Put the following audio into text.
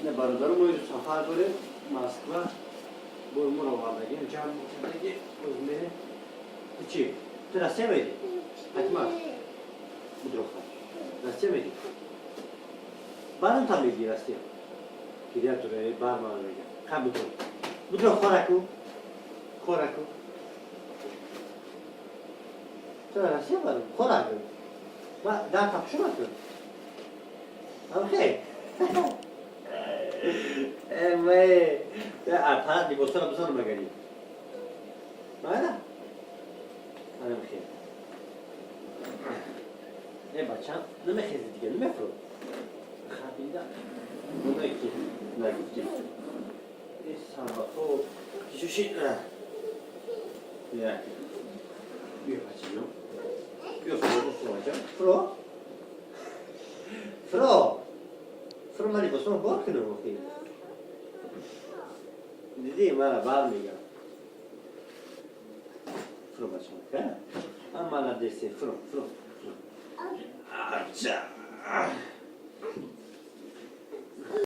Ина, бародару, мо сафар дорем Москва. Бо моро овардагим, ҷамъ кардаги, боз мерем. Ту чӣ? Ту Россия меди? Фатима, будроха. Россия меди? Баъдам та меги Россия. Гиря туре бар ман мега. Ха, будро. Будро, хораку. Хораку. Ту Россия барам. Хораку. Ма да тапшума ту. Ам хей. Э, мэ. А, либосара бизанам магари. Майла? Анам хей. Э, бачам, намехези дига, намефро. Хабида. Оное ки нагуфтем. Э, сабахо. Кишуши. Як. Биё, бачаҷон. Биё, фро, фро, бачам. Фро. Фро. Фро, ман либосам бор кунам охи. Диди, мара бар мегам. Фро, бачам. Ха? А, молодец, фро, фро. Фро. Ача.